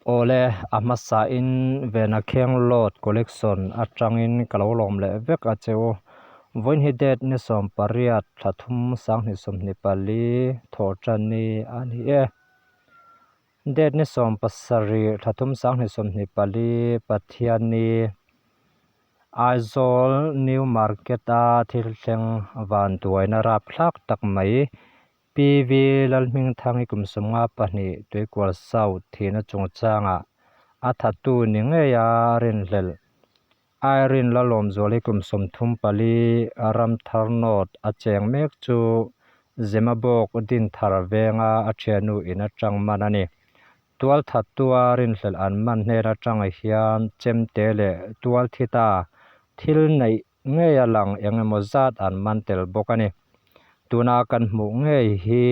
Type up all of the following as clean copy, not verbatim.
Awle, a hmasain Vena Kheng Load Collection atangin ka lo lawm leh vek a che u. Vawiin hi date ni 18 thla thum 2024 thawhtan ni a ni e. Date ni 17 thla thum 2024 Pathianni Aizawl New Market-a thil thleng vanduaina rapthlak tak mai PV Lalhmingthangi kum 52 Tuikual South thihna chungchangah a thattu ni ngeia rinhlelh Irene Lalawmzuali kum 34 Ramthar North a cheng mek chu Zemabawk Dinthar venga a thiannu in atang man a ni. Tual thattua rinhlelh an man hnen atang hian chemte leh tual thi ta thil neih ngei a lang eng emaw zat an man tel bawk a ni. Tuna kan hmuh ngei hi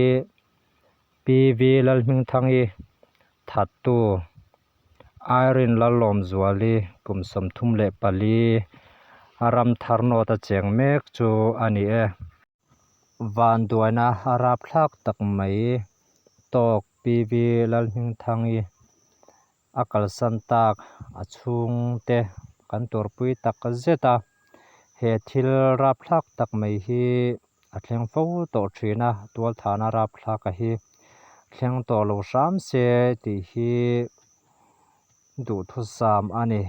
PV Lalhmingthangi thattu Irene Lalawmzuali kum 34 a ram thar nawt a cheng mek chu a ni e. Vanduaina a rapthlak tak mai tawk PV Lalhmingthangi a kalsan tak a chhungte kan turpui tak zet a, he thil rapthlak tak mai hi a thleng fo tawh thin a, tualthahna rapthlak a hi thleng tawh lo hram se tih hi duhthusam a ni.